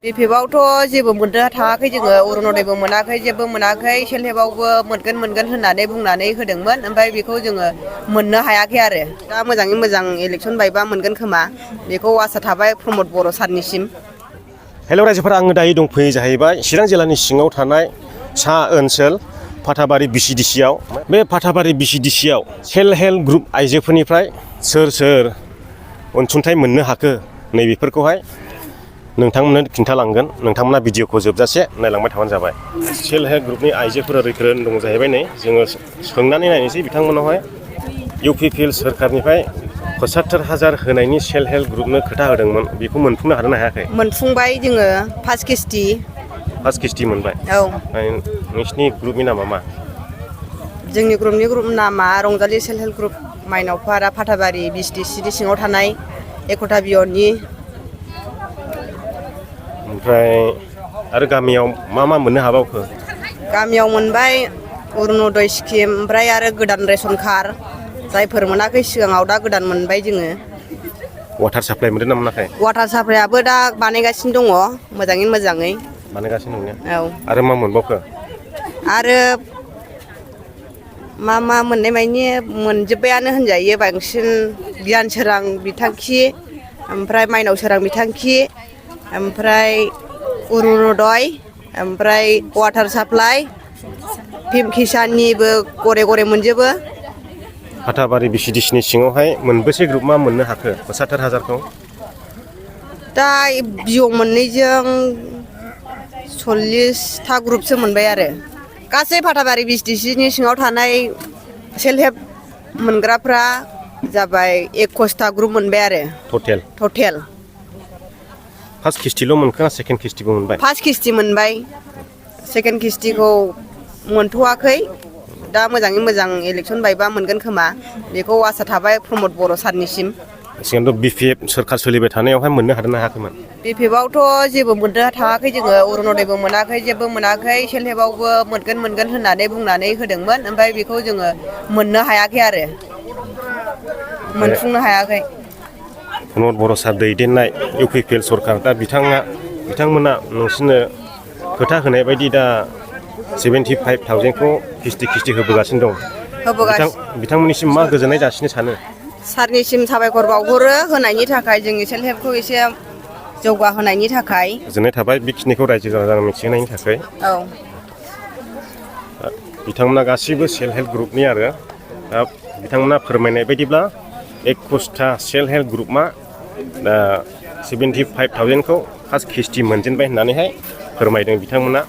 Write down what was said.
BPFआवथ' जेबो मोननो थाङाखै जोङो अरुण'दयबो मोनाखै जेबो मोनाखै सेल्फ हेल्पआवबो मोनगोन होननानै बुंनानै होदोंमोन ओमफ्राय बेखौ जोङो मोननो हायाखै आरो दा मोजाङै मोजां इलेक्सन बायबा मोनगोन खोमा बेखौ आसा थाबाय प्रमद बर' सारनिसिम। हेल' रायजोफोरा आङो दायो दंफैयो जाहैबाय चिरां जिल्लानि सिङाव थानाय सा ओनसोल फाथाबारि BCDCआव बे फाथाबारि BCDCआव सेल्फ हेल्प ग्रुप आइजोफोरनिफ्राय सोर अनसुंथाइ मोननो हाखो नैबेफोरखौहाय नोंथांमोननो खिन्थालांगोन। नोंथांमोना भिडिअखौ जोबजासे नायलांबाय थाबानो जाबाय। सेल्फ हेल्प ग्रुपनि आइजोफोरा रोखोम दं जाहैबाय नै जोङो सोंनानै नायनोसै बिथांमोनावहाय UPPL सोरखारनिफ्राय 75,000 होनायनि सेल्फ हेल्प ग्रुपनो खोथा होदोंमोन बेखौ मोनफुंनो हादोंना हायाखै? मोनफुंबाय जोङो फार्स्ट किस्ति मोनबाय। औ नोंसिनि ग्रुपनि नामा मा? जोंनि ग्रुपनि नामा रंजालि सेल्फ हेल्प ग्रुप माइनावपारा फाथाबारि BCDCनि सिङाव थानाय एकता बियननि। ओमफ्राय आरो गामियाव मा मोननो हाबावखो? गामियाव मोनबाय अरुण'दय स्किम ओमफ्राय आरो गोदान रेशन कार्ड जायफोर मोनाखै सिगाङाव दा गोदान मोनबाय जोङो। वाटार साप्लाइ मोनदों ना मोनाखै? वाटार साप्लाइआबो दा बानायगासिनो दङ मोजाङै। बानायगासिनो दं ने? औ। आरो मा मोनबावखो? आरो मा मोननाय मानि मोनजोब्बायानो होनजायो बांसिन गियान सोरां बिथांखि ओमफ्राय माइनाव सोरां बिथांखि ओमफ्राय अरुण'दय ओमफ्राय वाटार साप्लाइ PM किसाननिबो गरे मोनजोबो। फाथाबारि BCDCनि सिङावहाय मोनबेसे ग्रुप मा मोननो हाखो 75,000खौ? दा बिअ मोननैजों 40था ग्रुपसो मोनबाय आरो गासै फाथाबारि BCDCनि सिङाव थानाय सेल्फ हेल्प मोनग्राफ्रा जाबाय 21था ग्रुप मोनबाय आरो टटेल। फार्स्ट किस्तिल' मोनखो ना सेकेन्ड किस्तिबो मोनबाय? फार्स्ट किस्ति मोनबाय सेकेन्ड किस्तिखौ मोनथ'वाखै दा मोजाङै मोजां इलेक्सन बायबा मोनगोन खोमा बेखौ आसा थाबाय प्रमद बर' सारनिसिम। सिगांथ' BPF सोरखार सोलिबाय थानायावहाय मोननो हादोंना हायाखैमोन? BPFआवथ' जेबो मोननो थाङाखै जोङो अरुण'दयबो मोनाखै जेबो मोनाखै सेल्फ हेल्पआवबो मोनगोन होननानै बुंनानै होदोंमोन ओमफ्राय बेखौ जोङो मोननो हायाखै आरो मोनफुंनो हायाखै। प्रमद बर' सार दैदेननाय UPPL सरखार दा बिथांमोना नोंसोरनो खोथा होनाय बायदि दा 75,000खौ किस्ति होबोगासिनो दं। बिथांमोननिसिम मा गोजोननाय जासिनो सानो? सारनिसिम साबायखर बावहरो होनायनि थाखाय जोंनि सेल्फ हेल्पखौ एसे जौगाहोनायनि थाखाय। गोजोननाय थाबाय बेखिनिखौ रायजो राजा मिथिहोनायनि थाखाय। औ। बिथांमोना गासैबो सेल्फ हेल्प ग्रुपनि आरो दा बिथांमोना फोरमायनाय बायदिब्ला 21था सेल्फ हेल्प ग्रुपआ दा 75,000खौ फार्स्ट किस्ति मोनजेनबाय होननानैहाय फोरमायदों बिथांमोना।